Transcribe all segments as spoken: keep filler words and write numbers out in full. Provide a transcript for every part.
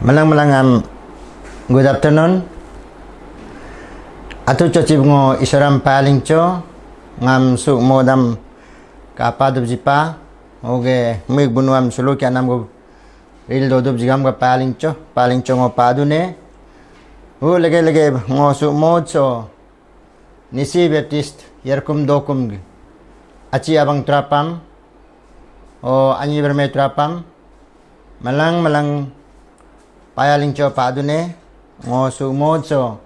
Malang malang am, good afternoon. Atu chochip ngo Isoram paling cho, ngam suk modam kapa dup jipa, oge mik bunuam sulu kya nam go ril do dup jigam ga paling cho, paling cho ngo padu ne. U lege lege ngo suk mod so, Nyishi Baptist, Yarkum Dokum ge. Achi abang trapam, o anyi berme trapam, malang malang paya lingcho padu ne, ngo su mod so,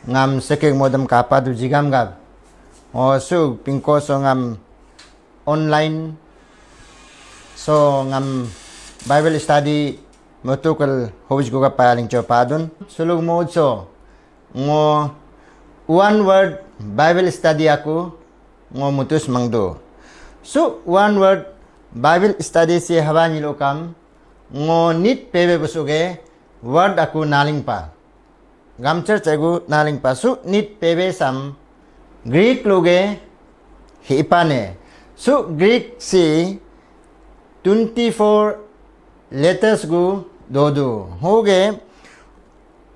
ngam sekek modam kapa du jigam gab. Ngo su pingko so ngam online so ngam Bible study motukal hobis guga paya lingcho padun. Suluk mod so, ngo one word Bible study aku ngo mutus mangdu. Su one word Bible study si haba nyilu kam ngo nit pebe busuge word aku naling pa. Gamchar chegu naling pa su nit pebe sam Greek luge hipane. Su Greek si twenty-four letters gu dodu. Hoge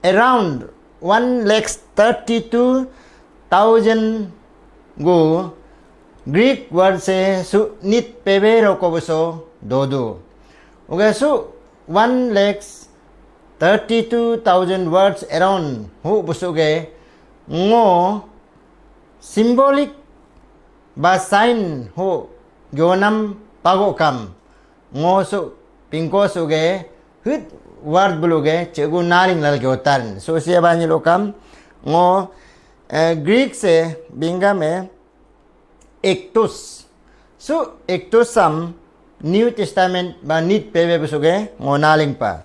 around one lakh thirty-two thousand gu Greek word se su nit pebe roko buso dodu. Oke su one lakh thirty-two thousand words around hu busuge ngo symbolic ba sign hu gyonam pago kam ngo su pingko su ge hit word bulu ge chegu naring lal gyotarin. So sia ba nyilu kam ngo, eh, Greek se bingame ichthus. Su ichthus sam New Testament ba nit pebe busuge ngo naling pa.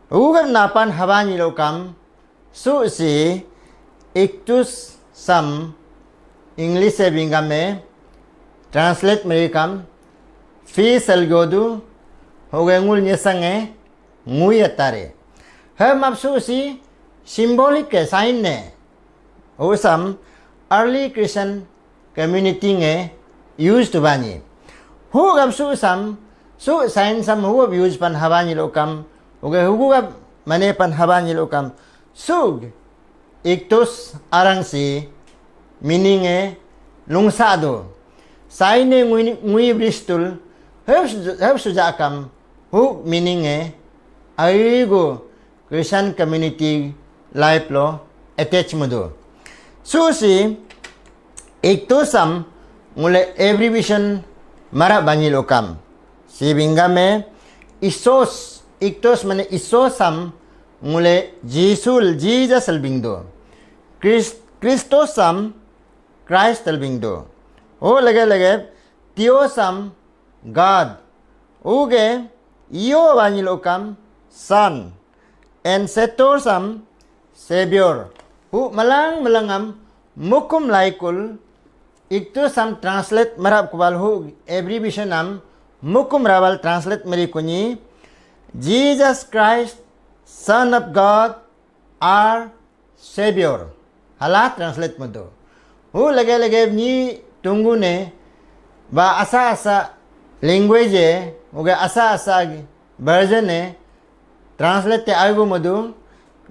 Ugar napan haba nyilu kam su si ichthus sam English se bingame translate meri kam fish algodu hoge ngul nyesange ngui atare. He mapsu si symbolic ke sign ne. Usam early Christian community nge use tu bani. Hu gap su sam, su sign sam hu gap use pan haba nyilu kam, uge hu gap mane pan haba nyilu kam. Sug ichthus arang si meaning e lungsa do. Sign e ngui, ngui bristul, hep su, hep suja kam, hu meaning e aigu Christian community life lo attach mudu. Su si ichthus sam ngule abbreviation mara banyi lokam. Si bingame Isos, ichthus mane Isos sam ngule Jisul, Jesus al bingdo. Chris-, Christos sam Christ al bingdo. O lege lege Theo sam God. Uge Io banyi lokam Son. And Setor sam Savior. Hu malang malangam mukum laikul ichthus sam translate marap kubal hu abbreviation am mukum rabal translate meri kunyi Jesus Christ, Son of God, our Savior. Hala translate mudu. Hu lege lege ni tunggu ne ba asa asa language e, uge asa asa version e translate te aigu mudu.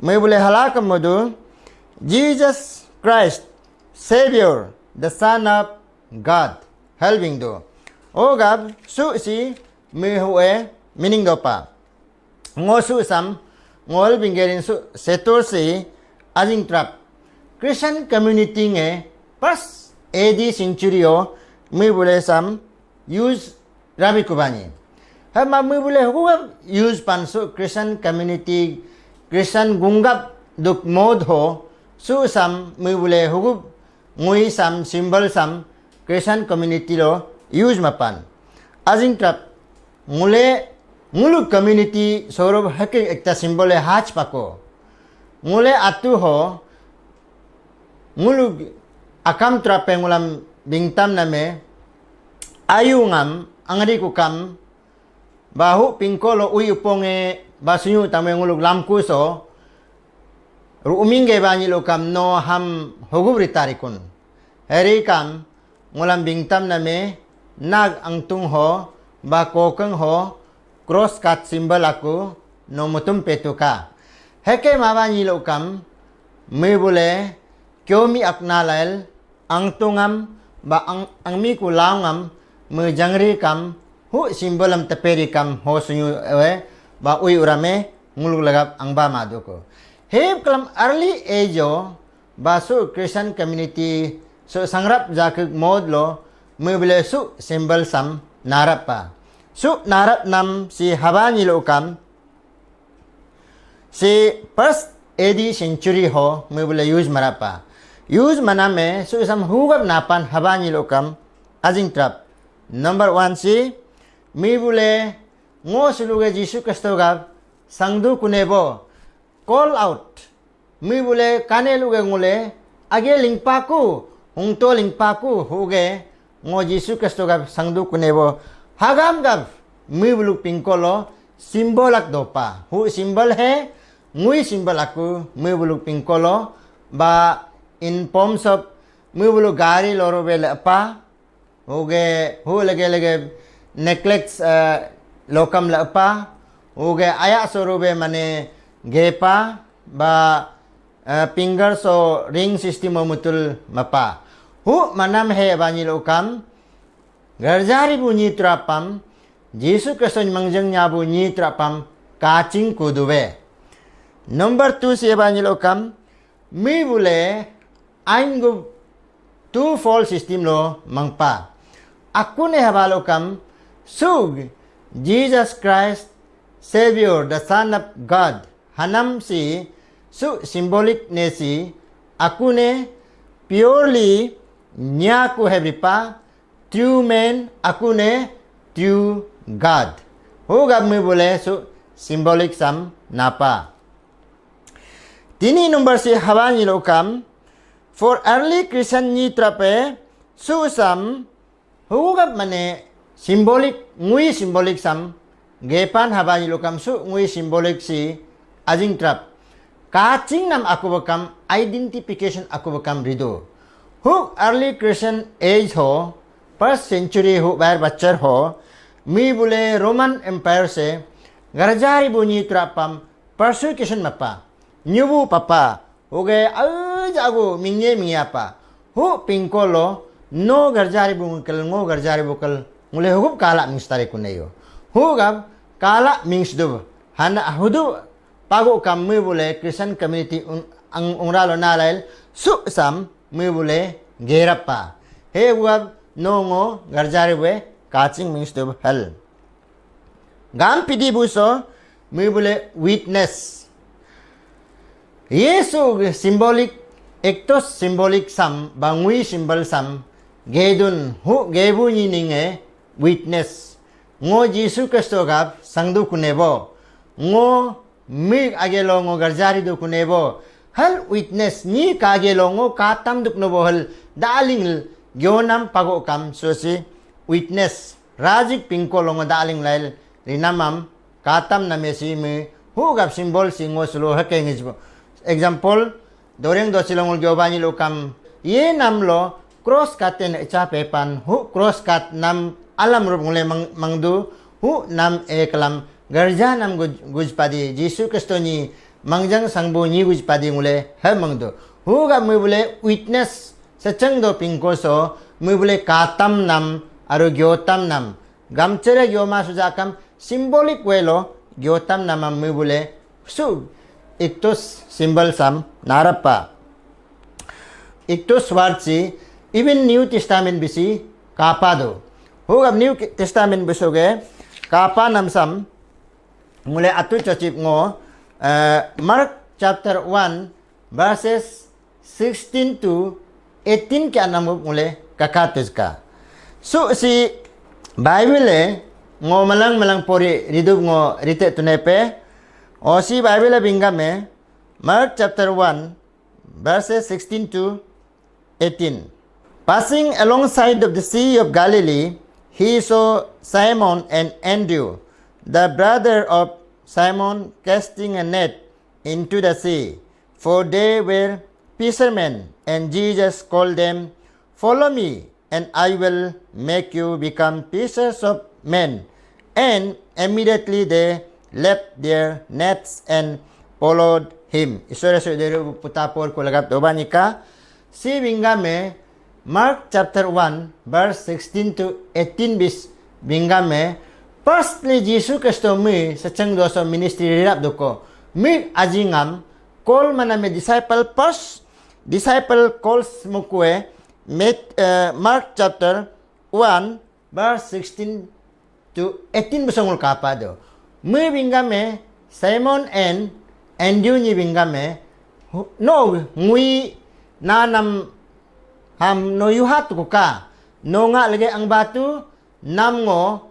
Mui bule hala kam mudu. Jesus Christ, Savior, the Son of God. Helping do. O gab su si mui hu e meaning do pa. Ngo su sam, ngol bingerin su setur si ajing trap. Christian community nge first A D century o mui bule sam use rabi kubani. Hama mui bule hugu use pan su Christian community, Christian gungap duk mod ho su sam mui bule hugu ngui sam symbol sam Christian community lo use mapan. Ajing trap ngule ngulu community sorob hake ekta symbol e hach pako. Ngule atu ho ngulu akam trape ngulam bingtam name ayu ngam angri kukam bahu pingko lo ui uponge basunyu tame nguluk lamku so ru umingge banyi lokam no ham hugub ritarikun. Heri kam ngulam bingtam name nag angtung ho ba kokeng ho cross cut symbol aku no mutum petuka. Heke maba nyi lokam, mui bule, kyomi akna lail, angtungam, ba ang, angmi ku laungam, mui jangri kam, hu simbolam teperi kam ho sunyu ewe, ba ui urame, nguluk lagap angba maduko. Hep kalam early age o, ba su Christian community su sangrap jakuk mod lo, mui bule su symbol sam narap pa. Su narap nam si haba nyi lokam, si first A D century ho mui bule use marap pa. Use maname su sam hugap napan haba nyi lokam ajing trap. Number one si, mui bule ngo suluge Jisu Kristo gap sangdu kunebo, call out. Mui bule kane luge ngule, age lingpaku, hungto lingpaku, huge, ngo Jisu Kristo gap sangdu kunebo, hagam gap, mui buluk pingkolo, simbolak dopa. Hu symbol he, ngui symbol aku, mui buluk pingkolo, ba in forms of, mui buluk gari loro bele apa, Uge hu lege lege necklace, eh, lokam la apa. Uge ayak so rube mane gepa ba, eh, finger so ring system o mutul mapa. Hu manam he ba nyi lokam. Garjari bu nyi trapam. Jisu Kristo mangjeng nya bu nyi trapam. Kaching kuduwe. Number two si ba nyi lokam. Mui bule ain gu two fold system lo mangpa. Aku ne habalo kam sug Jesus Christ Savior, the Son of God. Hanam si su symbolic ne si aku ne purely nyaku hebripa true man aku ne true God. Hugap mui bule su symbolic sam napa. Tini number si haba nyi lokam, for early Christian nyi trape, su sam, hugap mane symbolic, ngui symbolic sam, gepan haba nyi lokam su ngui symbolic si ajing trap. Kaching nam aku bekam, identification aku bekam rido. Huk early Christian age ho, first century hu bayar bachar ho, mui bule Roman Empire se, garjari bu nyi trapam, persecution mapa, nyubu papa, uge aja agu mingye mingya pa, hu pingkolo, no garjari bu ngkel, ngo garjari bu kel, ngule hugup kala mingstari kuneyo. Hugap kala mingsdub, hana hudu pagu kam mui bule Christian community un, ang, ungralo nalail, su sam mui bule gerapa. He hugap no ngo garjari we kaching mingsdub hal. Gam pidi buso, mui bule witness. Yesu symbolic, ektos symbolic sam, bangui symbol sam, gedun hu gebu nyi ninge witness. Ngo Jisu Kristo gap sangdu kunebo. Ngo mui agelo ngo garjari du kunebo. Hal witness nyi kagelo ngo katam duk nobo hal daling gionam pago kam sosi witness. Rajik pingko longo daling lail rinamam katam namesi me hu gap symbol si ngo sulo hake ngijbo. Example, doreng dosi longol gyoba nyi lokam ye nam lo cross kat ne cha pepan hu cross kat nam alam rup ngule mang, mangdu hu nam e kalam garja nam guj, guj padi Jisu Kristo nyi mangjang sangbu nyi guj padi ngule he mangdu. Hu gap mui bule witness secheng do pingko so mui bule katam nam aru gyotam nam. Gamchere gyoma sujakam symbolic way lo gyotam nama mui bule su iktus symbol sam narapa. Iktus word si even New Testament bisi kapa do. Hugap New Testament bisoge kapa nam sam ngule atu chachip ngo, eh, Mark chapter one verses sixteen to eighteen ke anam ngule kaka tujka. Su si Bible e ngo malang malang pori ridup ngo rite tunepe. O si Bible e bingame Mark chapter one verses sixteen to eighteen. Passing alongside of the Sea of Galilee, he saw Simon and Andrew, the brother of Simon, casting a net into the sea, for they were fishermen. And Jesus called them, "Follow me, and I will make you become fishers of men." And immediately they left their nets and followed him. Isore so dere putapor ko lagap doba nika. Si bingga me Mark chapter one verse sixteen to eighteen bis bingga me, firstly Jisu Kristo mi secheng doso ministry rirap doko mi ajingam call mana me disciple first, disciple calls mukue met, eh, Mark chapter one verse sixteen to eighteen besongul kapa do. Mi bingga me Simon and Andrew ni bingga me, hu- no ngui nanam ham no yuhat kuka no nga lege ang batu nam ngo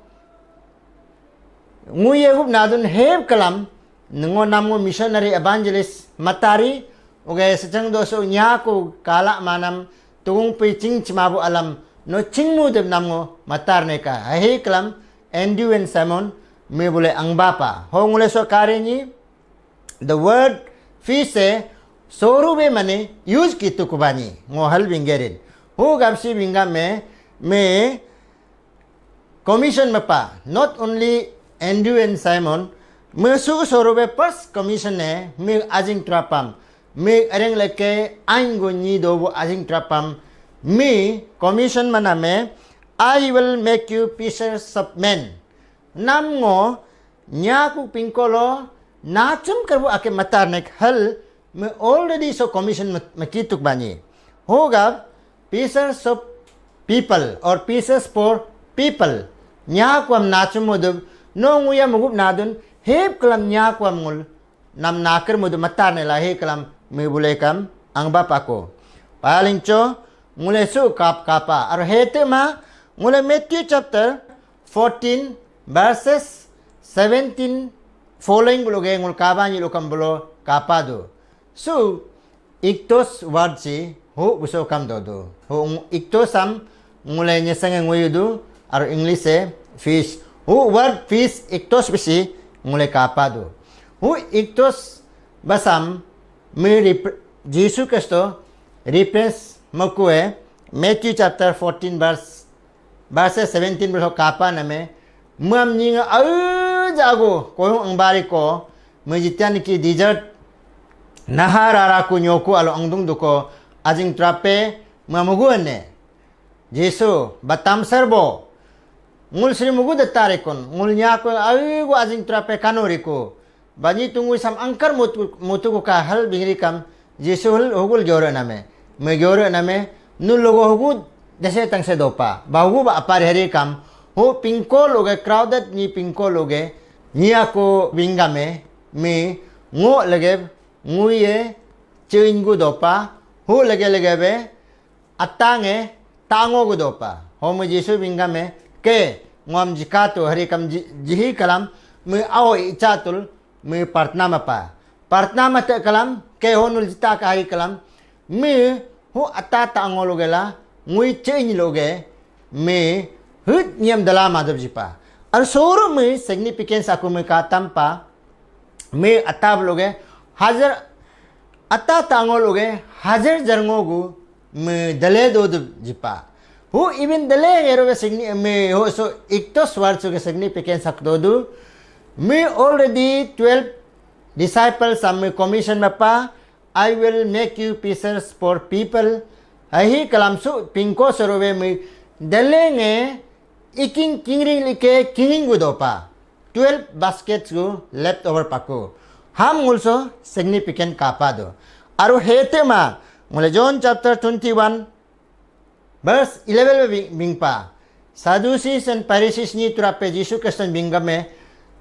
nguye hup nadun heb kalam ngo nam ngo missionary evangelist matari uge secheng doso nyaku kala manam tugung pui ching chimabu alam no chingmu deb nam ngo matar neka. Hahi kalam Andrew and Simon mi bule angbapa ho ngule so kare ni the word fish se soru be mane use kitu kubani ngo hal bingerin. Hu gapsi bingga me me commission mapa, not only Andrew and Simon, mesu sorube first commission ne mi ajing trapam, mi areng leke ainggo nyi dobu ajing trapam, mi commission maname, "I will make you fishers of men." Nam ngo nyaku pingkolo nachum karbu ake matar nek hal me already so commission me- mekituk bani. Hogab fishers of people or fishers for people. Nyakuam nachum mudub no nguya mugup nadun hep kalam nyakuam ngul nam nakar mudub matar ne lahe kalam me bule kam angbapa ko. Paling cho ngule su kap kapa ar hete ma ngule Matthew chapter fourteen verses seventeen following bulo ge ngul kaba nyi lukam bulo kapa do. Su ichthys word si hu buso kam do do. Hu ng- ichthys am ngule nyesenge nguyu do, aro English e fish. Hu word fish ichthys bisi ngule kapa do. Hu ichthys basam me rep- Jisu Kristo reference makue Matthew chapter fourteen verse verse seventeen berso kapa name muam nyinga au jago koyong angbari ko mejitian ki desert naha rara ku nyoku alo angdung duko ajing trape muam hugu ne. Jisu batam serbo ngul sri mugu detare kon ngul nyaku au gu ajing trape kanu riku. Banyi tungui sam angkar mutu, mutu ku ka hal bingri kam, Jisu hal hugul gyore name. Me gyore name, nu logo hugu dese tangse dopa. Ba hugu ba apar heri kam, hu pingko loge crowded ni pingko loge, ni aku bingga me, me ngo lege, nguye, chein gu dopa, hu lege lege be, atange tango gu dopa. Homu Jisu bingga me ke ngom jikatu hari kam ji- jihi kalam me ao icha tul me partna mapa. Partna mate kalam ke honul jita ka hari kalam me hu ata tango loge la ngui chein loge me hut niam dala madab jipa. Ar soro me significance aku me katam pa me atab loge hajar ata tango loge hajar jarngo gu me dale do du jipa. Hu even dale ngero be signi me ho so ichthys word so ke significance hak do du. Me already twelve disciples am me commission mapa, "I will make you fishers for people." Ahi kalam su pingko sorobe me dale nge iking kingring like kinging gu dopa. Twelve baskets gu left over paku. Ham ngulso significant kapa do. Aru hete ma ngule John chapter twenty-one verse eleven bing- bingpa. Sadducees and Pharisees ni turape Jisu Kriston bingga me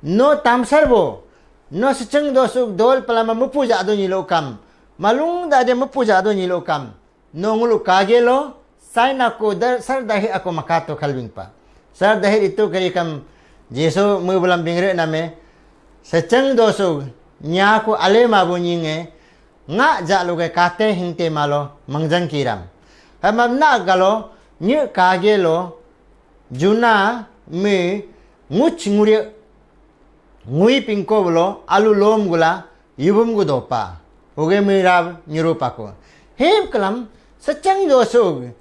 no tamsar bo. No secheng dosuk dol palama mupu jado nyilo kam. Malung dade mupu jado nyilo kam. No ngulu kage lo, sign aku dar sar dahir aku makato kalbing pa. Sar dahir itu kari kam Jisu mu bulam bingre name secheng dosu nyaku ale mabu nyinge nga ja luge kate hingte malo mangjang kiram. Hamam na galo nyu kage lo juna me nguch nguri ngui pingko bolo alu lom gula yubum gu dopa. Uge mi rab nyuru pako. Him kalam sechang josug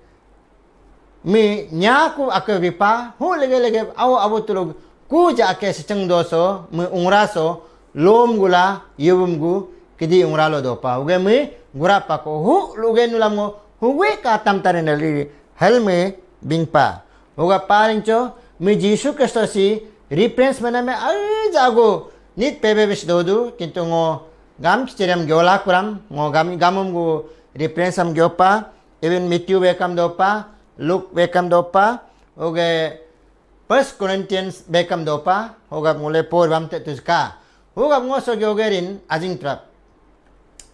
mi nyaku ake bipa hu lege lege awo awo tulug Ku ja ake secheng do so, me ungra so, lom gula, yubum gu, kidi ungra lo dopa. Uge me gura pako, hu luge nulam ngo, hugue katam tare nali, hel me bingpa. Uga paling cho, me Jisu Kristo si, reference mana me, ai jago, nit pebe bis dodu, kintu ngo, gam chiriam gyola kuram, ngo gam, gamum gu, reference am gyopa, even Matthew bekam dopa, Luke bekam dopa, uge, First Corinthians bekam dopa, hogap ngule por bam te tuzka. Hogap ngo so gyogerin ajing trap.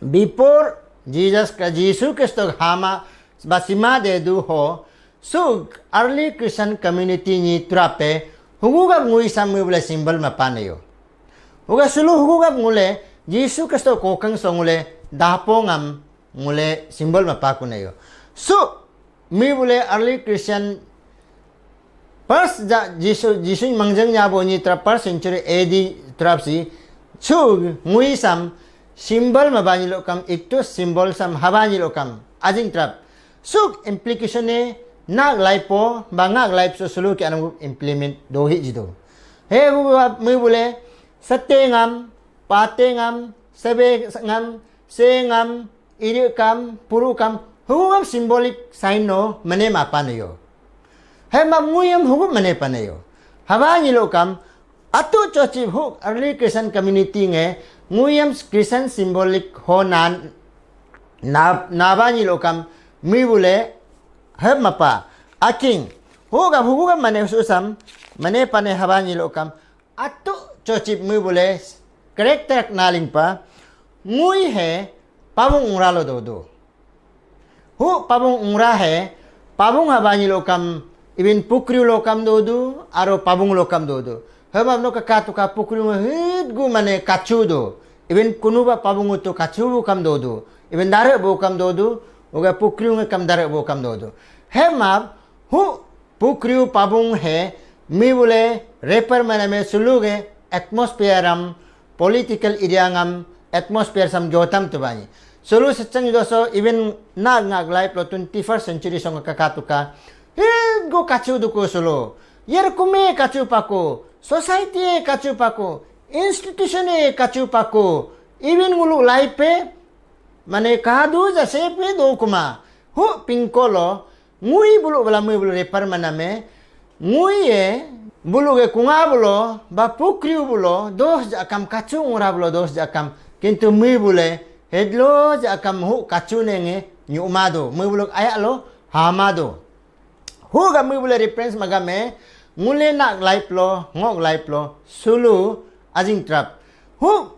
Before Jesus Christ, Jisu Kristo hama basima de du ho, su early Christian community ni trape, hugugap ngui sam ngui bule symbol ma paneyo. Huga sulu hugugap ngule, Jisu Kristo kokang so ngule, dapo ngam ngule symbol ma pakuneyo. Su, mi bule early Christian, first ja Jisu, Jisu mangjeng nya bo ni trap first century A D trap si, su ngui sam symbol ma bani lokam, iktus symbol sam habani lokam, ajing trap. Suk implication e nak laipo, ba ngak laip so sulu ki anam implement dohi jido. He hu mi bule, sate ngam, pate ngam, sebe ngam, se ngam, iri kam, puru kam, hugam symbolic sign no mane ma paneyo. He ma nguyam hugum mane paneyo. Haba nyilo kam, atu chochi hu early Christian community nge, nguyam Christian symbolic ho nan, na, naba nyilo kam, mi bule, he mapa, aking, hugam hugam mane susam, mane pane haba nyilo kam, atu chochip mui bule character naling pa ngui he pabung ungra lo dodo. Hu pabung ungra he pabung haba ni lokam ibin pukriu lokam dodo aro pabung lokam dodo. Hemam no kaka tuka pukriu nge hit gu mane kachu do. Ibin kunuba pabung utu kachu bu kam dodo. Ibin dare bu kam dodo. Uga pukriu nge kam dare bu kam dodo. Hemam hu pukriu pabung he mi bule refer maname sulu ge atmosphere am political area ngam atmosphere sam jotam tu bani. Sulu secheng joso even nag ngak life lo twenty first century song kaka tuka. Hit go kachu duku sulu. Yer kume kachu paku. Society e kachu paku. Institution e kachu paku. Even ngulu life pe mane kadu ja sepe do kuma. Hu pingko lo ngui bulu bala mui bulu refer maname, ngui ye bulu ge kunga bulo, ba pukriu bulo, dos ja kam kachu ungra bulo dos ja kam. Kintu mui bule hedlo ja kam hu kachu nenge nyuma do, mui bulu ayak lo hama do. Hu ga mui bule reference magame, ngule nak life lo, ngok life lo, sulu ajing trap. Hu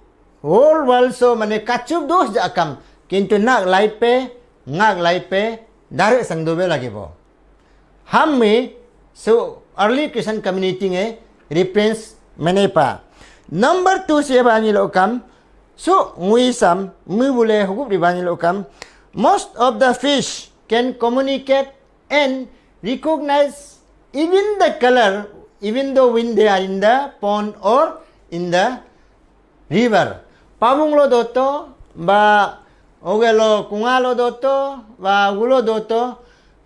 whole world so mane kachu dos ja kam. Kintu nak life pe, ngak life pe, dare sang dube lagi bo. Ham mi su early Christian community nge reference mene pa. Number two se ba ni lo kam su ngui sam mi bule hugup di ba ni lo kam. Most of the fish can communicate and recognize even the color, even though when they are in the pond or in the river. Pabung lo doto, ba oge lo kunga lo doto, ba ulo doto,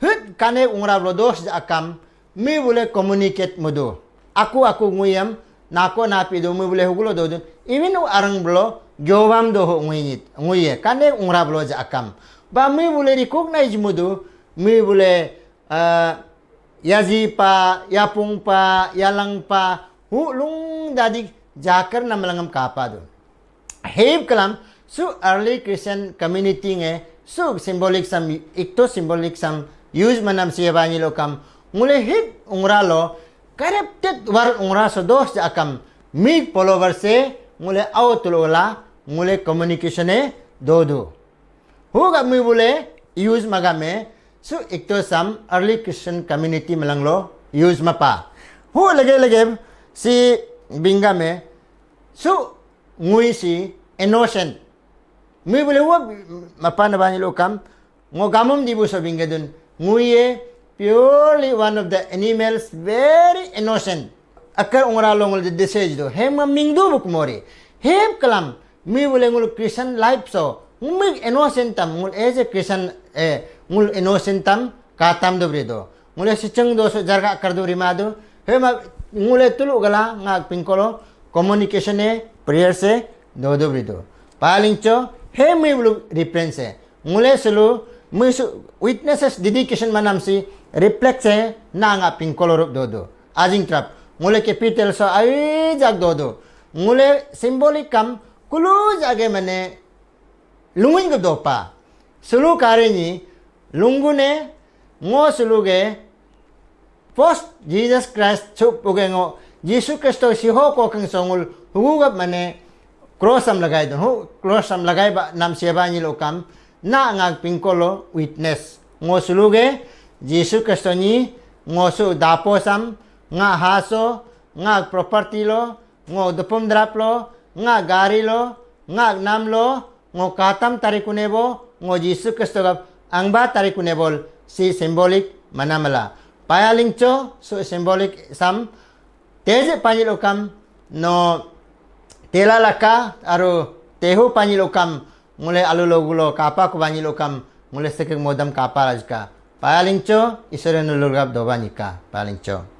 hit kane ungrab lo dos ja akam, mi bule communicate mudu. Aku aku nguyam, nako napi do mi bule hugulo do dun, even u arang blo, gyobam do ho nguyi, nguye, kane ungrab lo ja akam. Ba mi bule recognize mudu, mi bule, ah, yaji pa, yapung pa, yalang pa, hu lung dadik jakar na malangam kapa do. Hip kalam, su early Christian community nge, su symbolic sam, ikto symbolic sam, use manam siya bani lo kam, ngule hit ungra lo, corrupted world ungra so dos ja akam, mig follower se, ngule auto lo la, ngule communication e, do do. Hu ga mi bule use magame, su ikto sam early Christian community malang lo use mapa. Hu lage lage si bingame, su ngui si innocent. Mi bule hu mapa na bani lo kam, ngo gamum dibu so bingedun, ngui ye purely one of the animals, very innocent. Akar ungra lo ngul de desej do. Hem mingdu buk mori. Hem kalam mi bule ngul Christian life so. Ngul innocent tam, ngul as a Christian, eh, ngul innocent tam katam do bre do. Ngul sicheng do so jarga kar do rima do. Hem Ngule tulu gala ngak pingkolo communication e, prayer se, dodo brido. Palingcho, he mui bulu reference e. Ngule sulu, mui su witnesses dedication manam si reflect se, na ngak pingkolo rup dodo. Ajing trap, ngule capital so ai jak dodo. Ngule symbolic kam kulu jage mane lungin ke dopa. Sulu kare ni, lunggu ne, ngo sulu ge, post Jesus Christ chup uge ngo, Jisu Kristo siho ko keng songul, hugu gap mane, cross am lagai do, hu, cross am lagai ba nam siaba ni lo kam, na ngak pingkolo witness. Ngo sulu ge, Jisu Kristo ni, ngo su dapo sam, nga haso, nga property lo, ngo dupum drap lo, nga gari lo, nga nam lo, ngo katam tarikunebo, ngo Jisu Kristo gap angba tarikunebol si symbolic manamala. Paya lingcho su symbolic sam teje panyil ukam no tela laka aru tehu panyil ukam ngule alu lo gulo kapa ku panyil ukam ngule sekek modam kapa rajka. Paya lingcho isore nulurgap doba nyika. Paya lingcho.